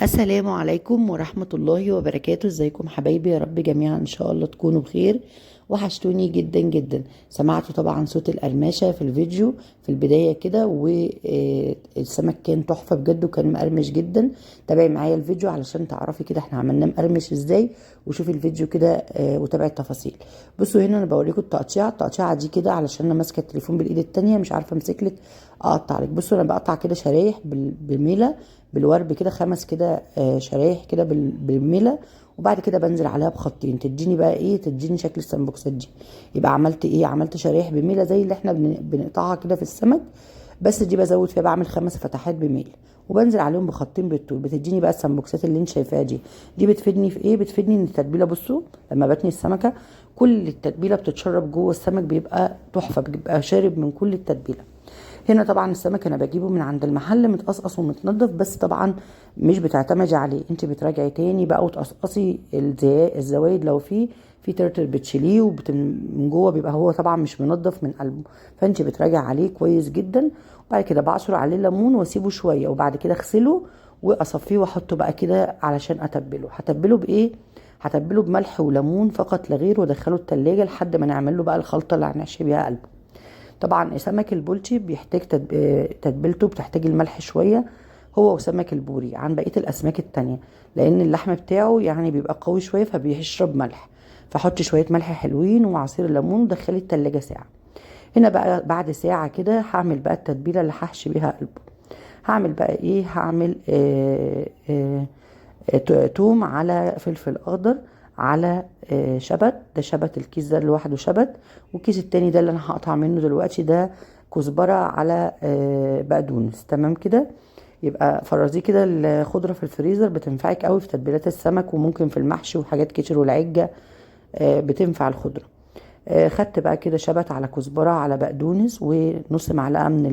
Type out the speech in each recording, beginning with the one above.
السلام عليكم ورحمة الله وبركاته. ازيكم حبايبي؟ يا رب جميعا ان شاء الله تكونوا بخير. وحشتوني جدا جدا. سمعتوا طبعا صوت القرمشة في الفيديو في البداية كده، والسمك كان تحفة بجد وكان مقرمش جدا. تابعي معايا الفيديو علشان تعرفي كده احنا عملناه مقرمش ازاي، وشوفي الفيديو كده وتابعي التفاصيل. بصوا هنا انا بوريكم التقطيعة دي كده علشان انا ماسكة التليفون بالايد التانية مش عارفة امسك لك اقطع لك. بصوا انا بقطع كده شرايح بميلة بالورب كده، 5 كده، شرايح كده بالميلة، وبعد كده بنزل عليها بخطين تديني بقى ايه، تديني شكل السمبوكسات دي. يبقى عملت ايه؟ عملت شرايح بميلة زي اللي احنا بنقطعها كده في السمك، بس دي بزود فيها، بعمل 5 فتحات بميل وبنزل عليهم بخطين بالطول، بتديني بقى السمبوكسات اللي انت شايفاها دي. دي بتفيدني في ايه؟ بتفيدني ان التتبيله، بصوا لما بتني السمكة كل التتبيله بتتشرب جوه السمك، بيبقى تحفة، بيبقى شارب من كل التتبيله. هنا طبعا السمك انا بجيبه من عند المحل متقصقص ومتنضف، بس طبعا مش بتعتمدي عليه، انت بتراجعي تاني بقى وتقصقصي الزوايد لو في ترتر بتشيليه، من جوه بيبقى هو طبعا مش منضف من قلبه، فانت بتراجعي عليه كويس جدا. وبعد كده بعصر عليه ليمون واسيبه شوية، وبعد كده اغسله واصفيه واحطه بقى كده علشان اتبله. هتبله بايه؟ هتبله بملح وليمون فقط لا غير، وادخله التلاجة لحد ما نعمل له بقى الخلطة اللي هنحشي بيها قلبه. طبعا سمك البولتي بيحتاج تتبيلته بتحتاج الملح شوية، هو وسمك البوري عن بقية الاسماك التانية، لان اللحم بتاعه بيبقى قوي شوية فبيشرب ملح. فحطي شوية ملح حلوين وعصير ليمون ودخلي التلاجة ساعة. هنا بقى بعد ساعة كده هعمل بقى التتبيله اللي هحشي بيها قلبه. هعمل بقى ايه؟ هعمل توم على فلفل اخضر على شبت، ده شبت الكيس ده لوحده شبت، والكيس التاني ده اللي انا هقطع منه دلوقتي ده كزبره على بقدونس. تمام كده؟ يبقى فرزيه كده الخضرة في الفريزر، بتنفعك قوي في تتبيلات السمك وممكن في المحشي وحاجات كتير، والعجه، بتنفع الخضرة. خدت بقى كده شبت على كزبره على بقدونس ونص معلقه من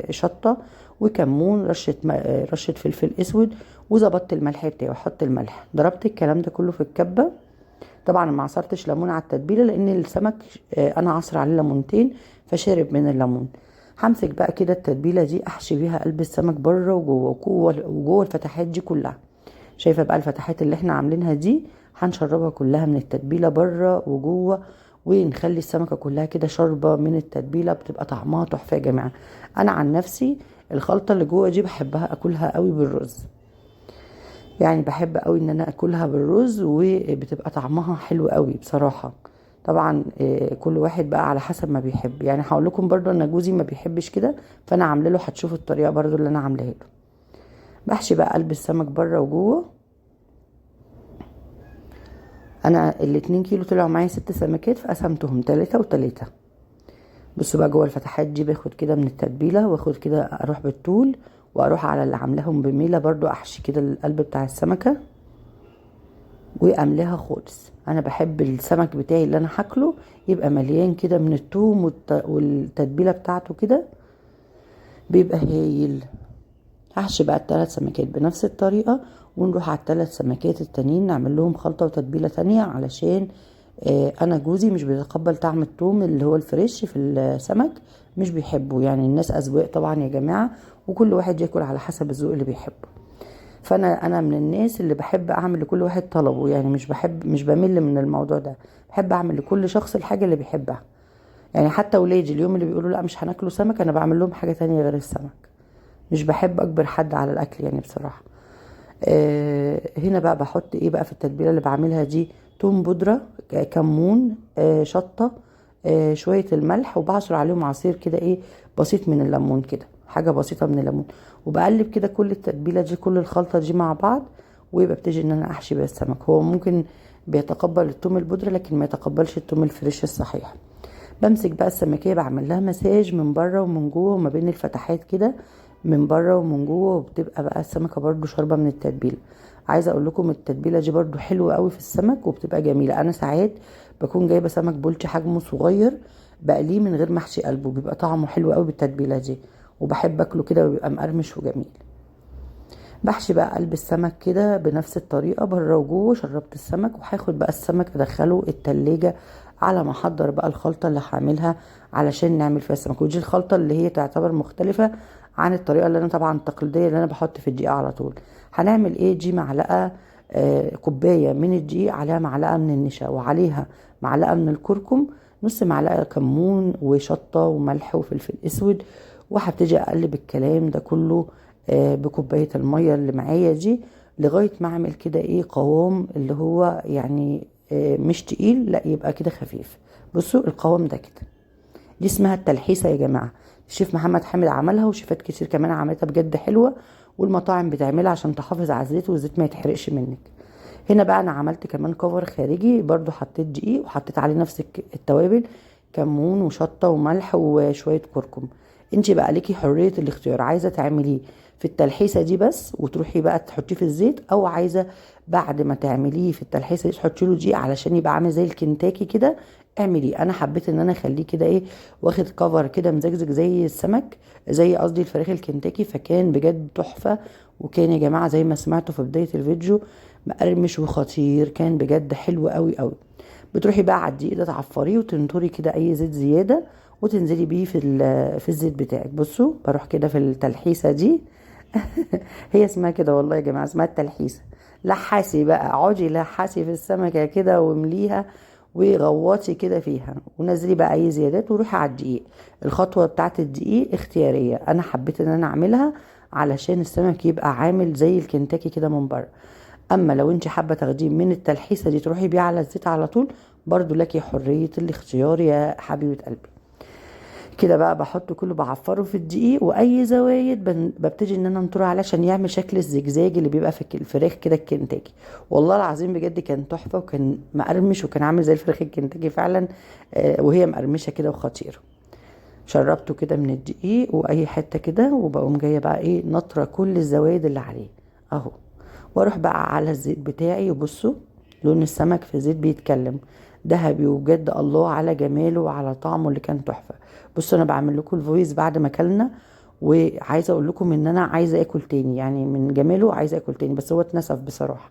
الشطه وكمون، رشه فلفل اسود، وظبطت الملح بتاعي وحط الملح. ضربت الكلام ده كله في الكبه. طبعا ما عصرتش ليمون على التتبيله لان السمك، انا عصر عليه ليمونتين فشارب من الليمون. همسك بقى كده التتبيله دي احشي بيها قلب السمك بره وجوه، وجوه الفتحات دي كلها. شايفه بقى الفتحات اللي احنا عاملينها دي؟ هنشربها كلها من التتبيله بره وجوه، ونخلي السمكة كلها كده شاربه من التتبيله، بتبقى طعمها تحفة يا جماعة. انا عن نفسي الخلطة اللي جوه دي بحبها اكلها قوي بالرز، بحب قوي ان انا اكلها بالرز، وبتبقى طعمها حلو قوي بصراحة. طبعا، كل واحد بقى على حسب ما بيحب. هقول لكم برضو ان جوزي ما بيحبش كده، فانا عامله له، هتشوفوا الطريقة برضو اللي انا عاملاها له. بحشي بقى قلب السمك بره وجوه. انا الاتنين كيلو طلعوا معايا 6 سمكات، فقسمتهم 3 و3. بصوا بقى جوه الفتحات دي باخد كده من التتبيله، واخد كده اروح بالطول، واروح على اللي عاملاهم بميله برضو احشي كده القلب بتاع السمكة واملاها خالص. انا بحب السمك بتاعي اللي انا هاكله يبقى مليان كده من التوم والتتبيله بتاعته كده، بيبقى هايل. هحشي بقى التلات سمكات بنفس الطريقة، ونروح على التلات سمكات التانيين نعمل لهم خلطه وتتبيله تانية، علشان انا جوزي مش بيتقبل طعم التوم اللي هو الفريش في السمك، مش بيحبه. الناس اذواق طبعا يا جماعة، وكل واحد ياكل على حسب الذوق اللي بيحبه. فانا من الناس اللي بحب اعمل لكل واحد طلبه، مش بمل من الموضوع ده، بحب اعمل لكل شخص الحاجة اللي بيحبها. حتى ولادي اليوم اللي بيقولوا لا مش هناكلوا سمك، انا بعمل لهم حاجة تانية غير السمك، مش بحب اجبر حد على الاكل بصراحة. هنا بقى بحط ايه بقى في التتبيله اللي بعملها دي؟ توم بودره، كمون، شطه، شوية الملح، وبعصر عليهم عصير كده ايه بسيط من الليمون كده، حاجة بسيطة من الليمون، وبقلب كده كل التتبيله دي، كل الخلطة دي مع بعض، ويبقى بتيجي ان انا احشي بيها السمك. هو ممكن بيتقبل التوم البودره لكن ما يتقبلش التوم الفريش الصحيح. بمسك بقى السمكيه بعمل لها مساج من بره ومن جوه وما بين الفتحات كده من بره ومن جوه، وبتبقى بقى السمكة برضو شاربه من التتبيله. عايزه اقول لكم التتبيله دي برضو حلوة قوي في السمك وبتبقى جميلة. انا ساعات بكون جايبه سمك بولتي حجمه صغير بقليه من غير محشي قلبه، بيبقى طعمه حلو قوي بالتتبيله دي، وبحب اكله كده وبيبقى مقرمش وجميل. بحشي بقى قلب السمك كده بنفس الطريقة بره وجوه. شربت السمك، وهاخد بقى السمك ادخله التلاجة على ما احضر بقى الخلطة اللي هعملها علشان نعمل فيها السمك. ودي الخلطة اللي هي تعتبر مختلفة عن الطريقة اللي انا طبعا التقليدية اللي انا بحط في الدقيق على طول. هنعمل ايه؟ دي معلقه، كوباية من الدقيق عليها معلقه من النشا، وعليها معلقه من الكركم، نص معلقه كمون وشطه وملح وفلفل اسود. وهبتدي اقلب الكلام ده كله بكوبايه المية اللي معايا دي لغاية ما اعمل كده ايه قوام اللي هو يعني مش تقيل، لا يبقى كده خفيف. بصوا القوام ده كده، دي اسمها التلحيسه يا جماعة. الشيف محمد حامد عملها، وشيفات كتير كمان عملتها بجد حلوة، والمطاعم بتعملها عشان تحافظ على الزيت والزيت ما يتحرقش منك. هنا بقى انا عملت كمان كفر خارجي برضو، حطيت دقيق وحطيت عليه نفس التوابل، كمون وشطه وملح وشوية كركم. انت بقى ليكي حرية الاختيار، عايزه تعمليه في التلحيسه دي بس وتروحي بقى تحطيه في الزيت، او عايزه بعد ما تعمليه في التلحيسه دي تحطي له دقيق علشان يبقى عامل زي الكنتاكي كده، اعمليه. انا حبيت ان انا اخليه كده ايه، واخد cover كده مزجزج زي السمك، زي قصدي الفراخ الكنتاكي، فكان بجد تحفة. وكان يا جماعة زي ما سمعتوا في بداية الفيديو مقرمش وخطير، كان بجد حلو قوي قوي. بتروحي بقى على الدقيق ده تعفريه وتنطري كده اي زيت زيادة وتنزلي بيه في الزيت بتاعك. بصوا بروح كده في التلحيسه دي هي اسمها كده والله يا جماعة، اسمها التلحيسه. لحاسي بقى، اقعدي لحاسي في السمكة كده وامليها وغوطي كده فيها، ونزلي بقى اي زيادات وروحي على الدقيق. الخطوة بتاعت الدقيق اختيارية، انا حبيت ان انا اعملها علشان السمك يبقى عامل زي الكنتاكي كده من بره. اما لو انت حابة تاخديه من التلحيسه دي تروحي بيه على الزيت على طول، برضو لك حرية الاختيار يا حبيبه قلبي. كده بقى بحط كله، بعفره في الدقيق، واي زوايد ببتدي ان انا انطره عليه عشان يعمل شكل الزجزاج اللي بيبقى في الفراخ كده الكنتاكي. والله العظيم بجد كان تحفة، وكان مقرمش، وكان عامل زي الفراخ الكنتاكي فعلا، وهي مقرمشه كده وخطيرة. شربته كده من الدقيق واي حتة كده، وبقوم جاية بقى ايه نطره كل الزوايد اللي عليه اهو، واروح بقى على الزيت بتاعي. وبصوا لون السمك في الزيت بيتكلم ذهبي، وبجد الله على جماله وعلى طعمه اللي كان تحفة. بصوا انا بعمل لكم ال voice بعد ما اكلنا، وعايزه اقول لكم ان انا عايزه اكل تاني، يعني من جماله عايزه اكل تاني، بس هو اتنسف بصراحة.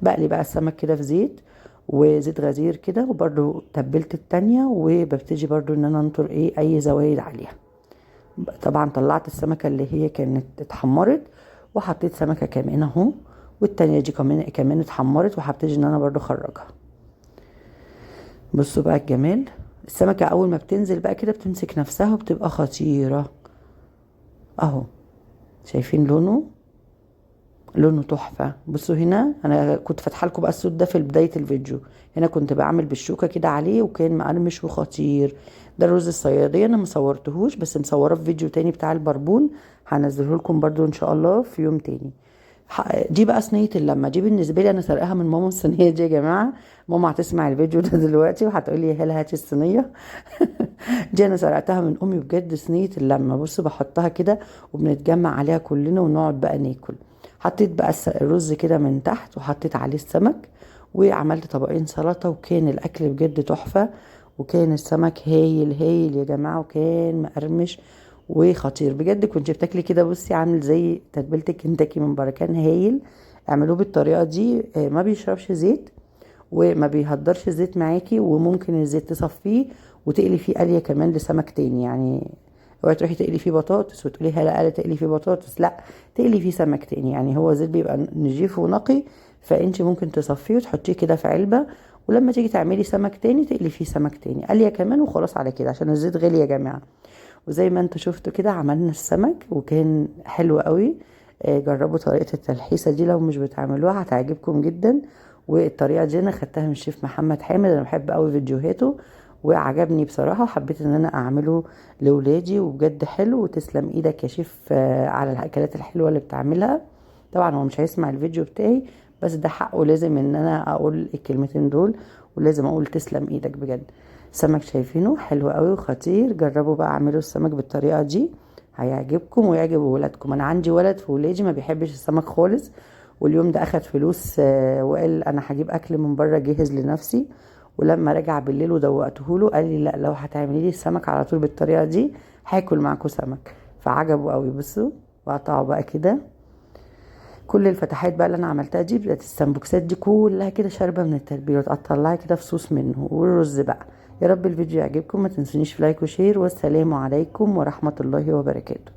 بقلي بقى السمك كده في زيت، وزيت غزير كده، وبرده تبلت التانية، وببتدي برده ان انا انطر ايه اي زوايد عليها. طبعا طلعت السمكة اللي هي كانت اتحمرت، وحطيت سمكة كمان اهو، والتانية دي كمان اتحمرت، وهبتدي ان انا برده اخرجها. بصوا بقى الجمال، السمكة اول ما بتنزل بقى كده بتمسك نفسها وبتبقى خطيرة اهو. شايفين لونه؟ لونه تحفة. بصوا هنا انا كنت فاتحة لكم بقى الصوت ده في بداية الفيديو، هنا كنت بعمل بالشوكة كده عليه وكان مقرمش وخطير. ده الرز الصياديه، انا ما صورتهوش بس مصوره في فيديو تاني بتاع البربون، هنزله لكم برده ان شاء الله في يوم تاني. دي بقى صينية اللمة، دي بالنسبة لي انا سرقاها من ماما الصينية دي يا جماعة. ماما هتسمع الفيديو ده دلوقتي وهتقول لي هلا هاتي الصينية. دي انا سرقتها من امي بجد، صينية اللمة. بصوا بحطها كده وبنتجمع عليها كلنا ونقعد بقى ناكل. حطيت بقى الرز كده من تحت، وحطيت عليه السمك، وعملت طبقين سلطة، وكان الاكل بجد تحفة، وكان السمك هايل هايل يا جماعة، وكان مقرمش وخطير بجد. كنت بتاكلي كده بصي عامل زي تتبيله الكنتاكي من بره، كان هايل. اعملوه بالطريقة دي، ما بيشربش زيت وما بيهدرش الزيت معاكي، وممكن الزيت تصفية وتقلي فيه قليه كمان لسمك تاني. يعني اوعي تروحي تقلي فيه بطاطس وتقولي هلا قلي تقلي فيه بطاطس، لا تقلي فيه سمك تاني. يعني هو الزيت بيبقى نجيف ونقي، فانت ممكن تصفية وتحطيه كده في علبة، ولما تيجي تعملي سمك تاني تقلي فيه سمك تاني قليه كمان، وخلاص على كده عشان الزيت غالي يا جماعة. وزي ما انتوا شفتوا كده عملنا السمك وكان حلو قوي. جربوا طريقه التلحيسه دي لو مش بتعملوها هتعجبكم جدا. والطريقة دي انا خدتها من الشيف محمد حامد، انا بحب قوي فيديوهاته وعجبني بصراحة، وحبيت ان انا اعمله لولادي وبجد حلو. وتسلم ايدك يا شيف على الاكلات الحلوة اللي بتعملها. طبعا هو مش هيسمع الفيديو بتاعي، بس ده حقه، لازم ان انا اقول الكلمتين دول، ولازم اقول تسلم ايدك بجد. السمك شايفينه حلو قوي وخطير. جربوا بقى اعملوا السمك بالطريقة دي، هيعجبكم ويعجب ولادكم. انا عندي ولد في ولادي ما بيحبش السمك خالص، واليوم ده اخد فلوس وقال انا هجيب اكل من بره جاهز لنفسي، ولما رجع بالليل ودوقته له قال لي لا، لو هتعملي لي السمك على طول بالطريقة دي هاكل معاكم سمك. فعجبه قوي. بصوا وقطعوا بقى كده كل الفتحات بقى اللي انا عملتها دي، بقت السمبوكسات دي كلها كده شاربه من التتبيله، وتقطع كده فصوص منه. والرز بقى. يا رب الفيديو يعجبكم، ما تنسونيش في like و share، والسلام عليكم ورحمة الله وبركاته.